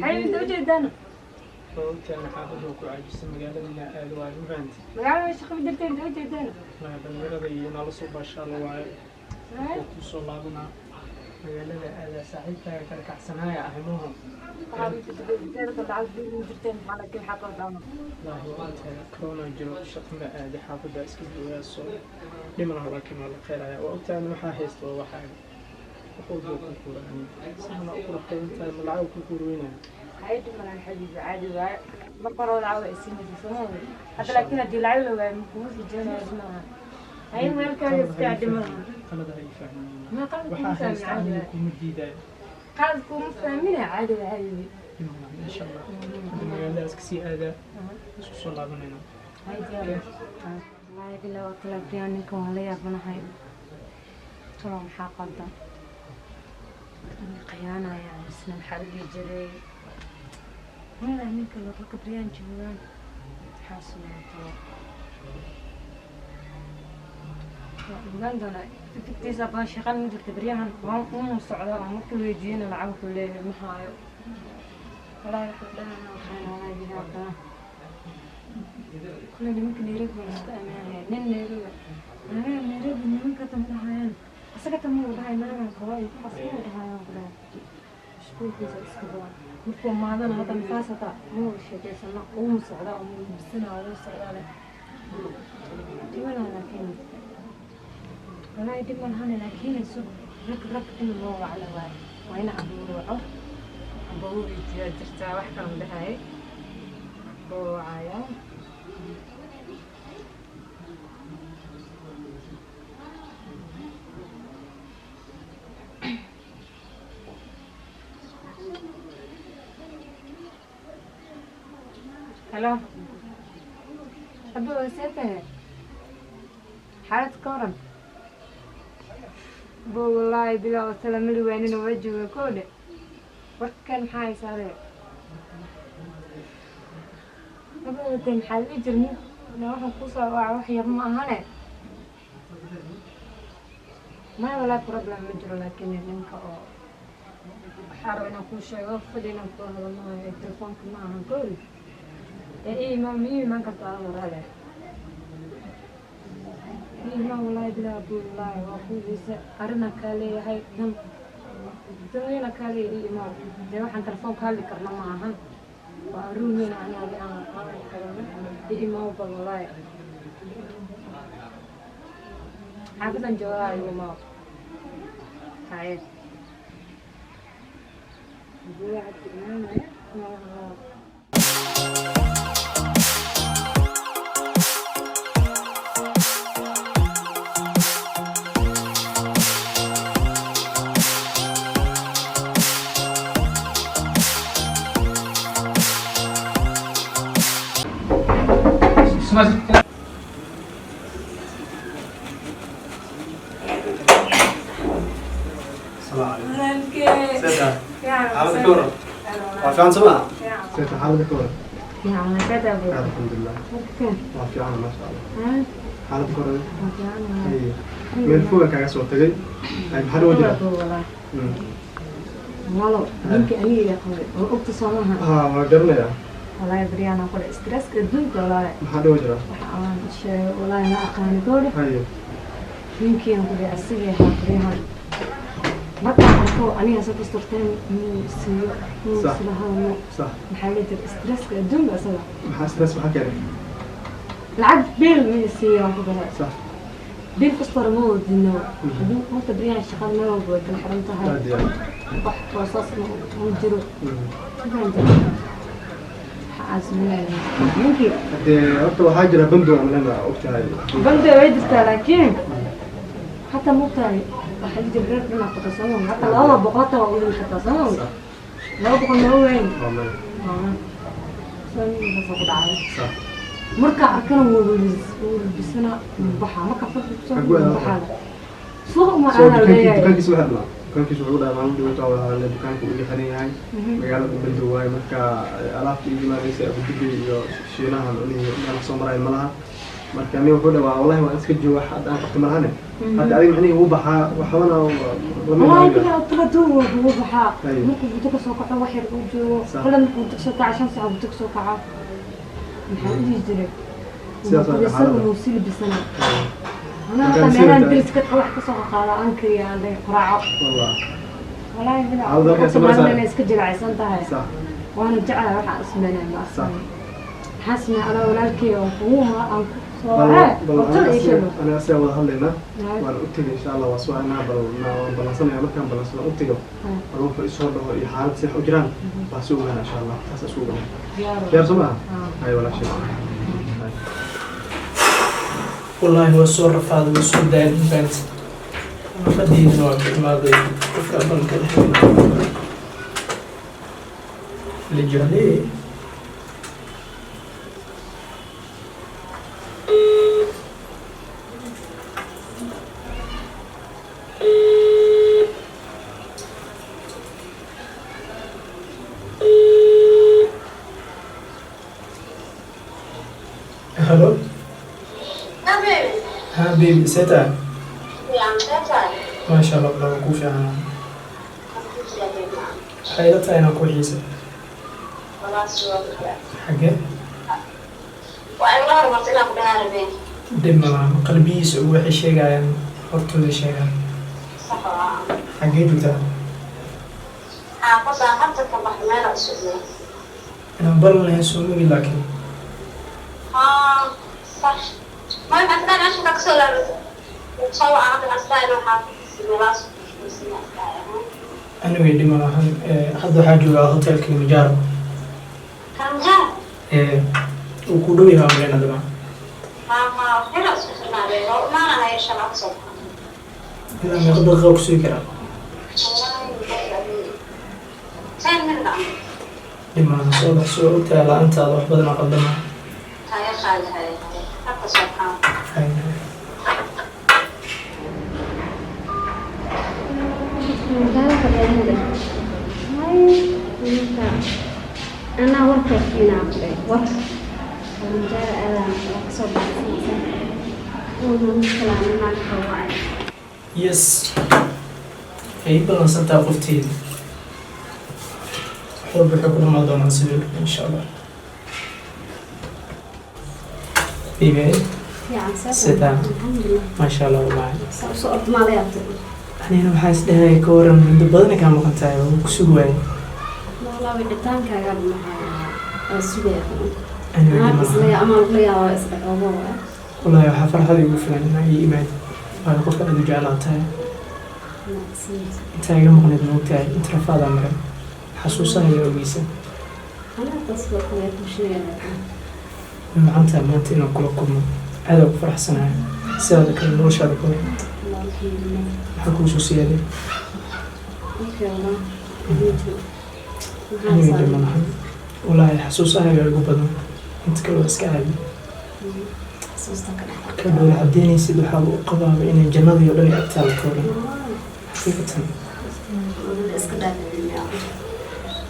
Xabiibi, inta ujeedaan? Sababtaan xaafadda ku caajisay, magaaladina aad waayo, ma fahanti? Magaalada way shaqo jirta, inta ujeedaan? Wallaahi dhalinyarada iyo nala soo baashaalo waaye. Oo ku soo laabanaa magaalada aadaa, saaxiibkaaga kala kacsanaaya arrimaha. Wallaahi maanta corona jiro, shaqo ma aadi, xaafadda iska joogaa, soo dhimanaha, laakiin waa la kheyraya. Waa ogtahay waxaa haysta, waa waxaaga, wax walba ku kuurani sidana u qurux badan tahay, ma lacag ku kuurweynaya? Hay, dhimalan xabiibi, caadi waaye. Marka hore lacag ay siinaysa soo hadda, laakiin haddii lacag la waayo makugu sii jeenayo maaha. Hay, meelkaaga iska dhimalan. Qalada ha ii fahmin. Ma qalad kuma waxaa fahmin, haysta caadi aniga waaye. Kuma diidayo. Qalad kuma fahmina, caadi waaye xabiibi. Dhimalan, insha Allah hadda magaaladaas kasii aadaa, isku soo laabanayna. Hay, diyaar. Wallaahi bilaa waa kala briyaan, ninkan waan la yaabanahay. Talo maxaa qaldan? Khiyaanaya isna, maxaa la dhihi jiray? Walahi ninka ragga briyaan joogaan, maxaa sameeya talo? Waa ogaan doonaa fikirtiisa badan. Shaqan ma jirta baryahan, waan unu socdaa oo marka la weydiiyana lacag wuxuu leeyahay ma haayo. Walahi wuxuu dhahaa waxaan, walahi bilaa kala kule nimanka Nairobi waan isku ammaanaya. Nin Nairobi, anaga Nairobi nimanka tama dhahayaan, asaga tama uu dhahay naagan qaba iyo waxaas ma uu dhahayaan ku dhahay. Mashquulkiisa iska badan, markuu maadana hadda nafaas hataa ma wada sheekeysano, uuna socdaa oo mulbisanaa wuu socdaa leh dhimanaa. Laakiin walahi dhib ma lahane, laakiin sug, rag rag in loo wacla waayo, waa ina abuu waco, aba u weydiiyaa jirtaa, wax kala ma dhahayay, buu wacayaa. Halo, abo, see tahay? Xaalad ka waran bo? Wallaahi bilaa oo tala mali waanina, waa jooga koodhe. Warkan maxaa haysaade abo? De maxaa la dhihi jiray nin waxaan kusoo waca, wax yar ma ahane. Maya, wallaahi problem ma jiro, laakiin ninka oo waxaa raba inaan kuu sheego, fadhi inaan kula hadlo maayo, telefoonka ma ahan koodi. Ee ii imaan, ma ii imaan kartaa adoo raale? Ii imaan, wallaahi bilaa abu, wallaahi waa kuudiisa, arrinaan kaa leeyahay, dan danweyna kaa leeyahay, ii imaan. Dee waxaan telefoon ka hadli karna ma ahan, waa arrin weyn aniga aan qaban. Ii imaan bal, wallaahi xaafadan joogaa, igu imaan. Haye, abuwa cabdi imaanaya. السلام عليكم. Walaalkee. سيدة xaaladda ka waran? Waa fiican soo maa? Seeta, xaaladda ka waran? Fiican, seeta abu? Alxamdulilah. Marka waa fiican, maasha Allah. Haa. Xaaladda ka waran? Waa fiican. Haye, meel foga kaaga soo tagay. Ay, maxaa loo jiraa? Walaal walo, ninka aniga iga qabay oo ogta soo maaha? Haa, waa garanayaa. Walaahi baryahan kule stresska adduunka, walaahi. Maxaa loo jiraa? Waxa aan sheego walaahi ma aqaani gabadha. Haye. Ninkiian kule asigii ahaa, baryahan markaan arko aniga sa kastorteen inuu siiyo inuu Sax. isla hadalno. Sax. Maxaa la jira stresska adduunka asaga. Maxaa stress, maxaa keenay? Lacag biil ma siiyo waan ku dhahay. Sax. Biil kastore ma wadino horta, baryahan shaqada meel walba way kala xiran tahay. Aad iyo aad. Wax toosaas ma jiro. Ma fahanteen? Waxa aan sameynaya ninkii. Haddee horta waxaa jira bandow aan lena ogtahay. Bande way jirtaa, laakiin hataa mogtahay waxaa la jira reer dhinac qabta sooma, hataa 200 hataa waa udin kartaa sooma. Sax. 200 ma weyn. Waa maya. Soo ninkaasa ku dhacay. Sax. Markaa arkana wuu labisana, wuu baxaa marka farka kusoo Xaguu aadaa? baxaa suuqa uma soo aadaa dukaankii leeyahay. Dukaankiisa waxaa dhanaa, dukaankiisa wuxuu dhahay maalin dhawta waa la dukaanka uu xiran yahay, magaalada bandow waaye. Marka alaabta ii imaanaysa Abu Dhabi iyo Shiinaha micnihii meel soo maraya ma laha. Marka nin wuxuu dhahay, wallahi waan iska jooga, hadda aan qabto malahane. Hadda adiga micnihii wuu baxaa, waxbana lama. Wallahi bilaa tala wuu baxaa. Markuu bunto kasoo kaco, wax yar uu joogo. Kale markuu bunto kasoo kaco, 5 saac bunto kasoo kaco, maxaa u dhihi jiray? Sidaas waa xaaladda. Wuu si labisana. Anaa hataa meelahan deriska wax kasoo qaqaada, aan kariya, aan dhahay quraaco. Wallah. Wallaahi bilaa. Xaaladda halkaas maraysaa. Inay iska jilicsan tahay. Waana jeclahay waxaan ismeenay, ma aqsani maxaa sameey anaa walaalkay oo kugu aan ku soo Bal bal hortada ii sheego. Aniga asigaa wada hadlaynaa. Waan u tegay, insha Allah waa soo anaa, bal waan ballansanaya. Markaan ballansano u tego, bal wuxuu isoo dhaho iyo xaalad si wax u jiraan baa si ogaana, insha Allah taas isku ogaana. Diyaar soo maaha? Hay walaashay. Wallaahi waa soo rafaaday, waa soo daalin fahanti. Nafadiidana waa ka imaaday qofka balka dhexe la jeclee. Hello. Ha baby, see tahay? Maasha Allah, walaa waa kuu fiicanaa. Waxay ila tahay inaan ku xiisay. Xagee? Dhib malahan, qalbigiisa waxay sheegayaan hortooda sheegaan. Xagee joogtaa? Inaan balan lahayn soo mogi laakiin. Anyway, dhib malahan. Hadda waxaa joogaa hotel Kilimanjaro. Uu ku dhow yahay umaleyn haddaba. Ilaa meeqa daqiiqa ku sugi karaa? Dhib malahan, soo dhaqso, ogtahay la-aantaada wax badan oo qaldama. Hay. Magaalada hay marka anaa warka keenaa ku dheh war Kilimanjaro aadaan waa kasoo baxsanaysa uuna kalaana naagta wacay. Yes, ay ballansantaa qofteeda. Wax walba waxay ku dhamaan doonaan sidii la rabay, insha Allah, baby. Fiican saa. Sidaan. Alxamdulilah. Maasha Allah, wallahi. Saa usoo ordmaa la yaabtay. Anigana waxaa is dhahay, ka waran muddo badan kaa maqan tahay oo ku sugi waayay. Walaa wicitaankaaga maxaa waa sugaya. Anyway, anaa dhib isla malahan. Ama lagula yaabaa isdhaqoobo waa. Wallahi waxaa farxad igu filan inaa ii imaad, waayo qofka aad u jeclaa tahay. Intaa iga maqneed, ma ogtahay inta rafaadaa maray, xasuusanaya ogeysa. Anaa taas waa kale ku sheegaya. Way macantahay maanta inaan kula kulmo, aad ku faraxsanahay. Sidaada kale noloshaada kale? Alxamdulilah. Maxaa kuu soo siyaaday? Okay, walaa Aniga dhib malahan, wallaahi xasuusahaga igu badan, inta kale waa iska caadi. Xasuusta ka dhex. Markaa dhoola cadeynaysid, waxaa u qabaaba inay jannadii oo dhan ay agtaada ka waran, xaqiiqatan. Iska dhaadhicin.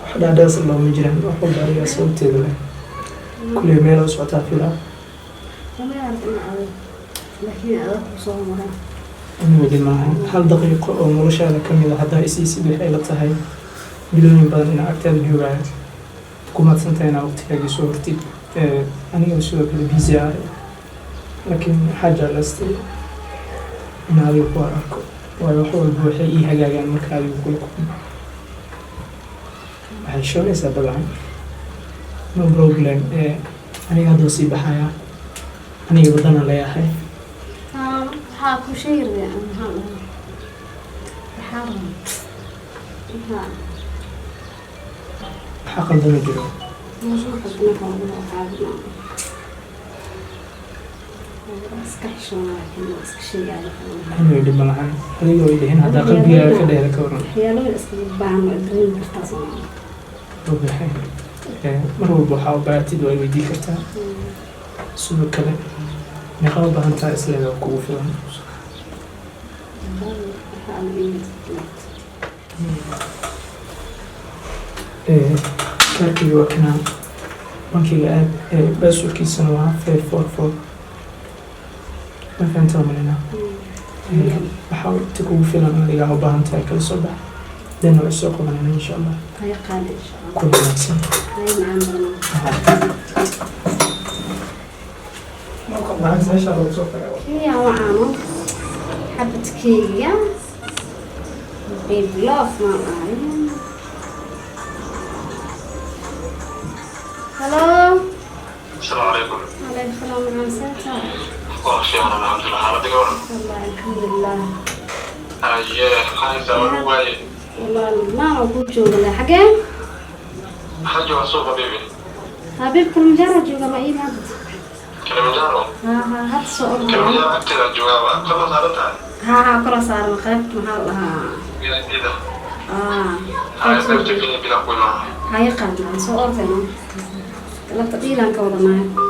Wax dhaadhaas looma jiraan, wax walba adigaa sababteeda leh. Kuley meel u socotaa filaa. Lama yaabto in adag, laakiin adag ku soo maray. Aniga dhib malahan, hal daqiiqo oo noloshaada ka mid a haddaa isiisid, waxay la tahay bilooyin badan inaa agtaada joogaayo. Ku mahadsantahay inaa waqtigaagii soo hortid. Aniga sidoo kale busy ahay, laakiin waxaa jeclaystay in adiga ku arko, waayo wax walba waxay ii hagaagaan marka adiga kula kulmo. Waxay shoonaysaa dabcan, no problem. Aniga hadda sii baxaya, aniga wadana leeyahay. Waxaa ku sheegi rabay, maxaa dhahaa, waxaa rabaa maxaa. Waxaa qaldama jiro? Mawduuca xubnaha ugu caawinaa iska xishoona, laakiin waa iska sheegaya. Anyway, dhib ma lahan, adigoo i dhihin haddaa qalbigaaga ka dheera, ka waran? Waxyaalooyin iskaga baahan waa dareemi kartaa Soomaali. Ogahay. Mar walba waxaa u baahatid waa i weydii kartaa. Sidoo kale meeqa u baahan tahay isleeda oo kugu filan? Waxaa la imid. Kaarkayga waa kanaa, bankiga aad, passwordkiisana waa 544. Ma fahantaa malaynaa? Waxaa inta kugu filan adigaa u baahan tahay kala soo bax, then waa isoo qabanayna insha Allah. Hay qaali, insha Allah. Kula wanaagsan. Hay macaan badan. Lacag meesha lagu soo tagaa. Kenya wacaano xabadkeyga babe love maan ahay. Hello. السلام عليكم. Calaykum salaam, macaan seeta? والله شيء انا الحمد لله، حالتك ولا؟ Wallahi alxamdulilah. ايه هاي واي. Wallahi maan ku jooga le xagee? حاجة وسوق بيبي. Habiib Kilimanjaro jooga, ma ii maadad? كليمنجارو. Ha ha, had soo ormaya. كليمنجارو اكتر الجواب كل صارتها. Ha ha, kala saaran qaybta maxaa la dhahaa? جديدة. Ah. هاي سبت فيني بلا قوي. Haya qaadnaa, soo ordayno, galabta dhiilaan ka wadanaayo.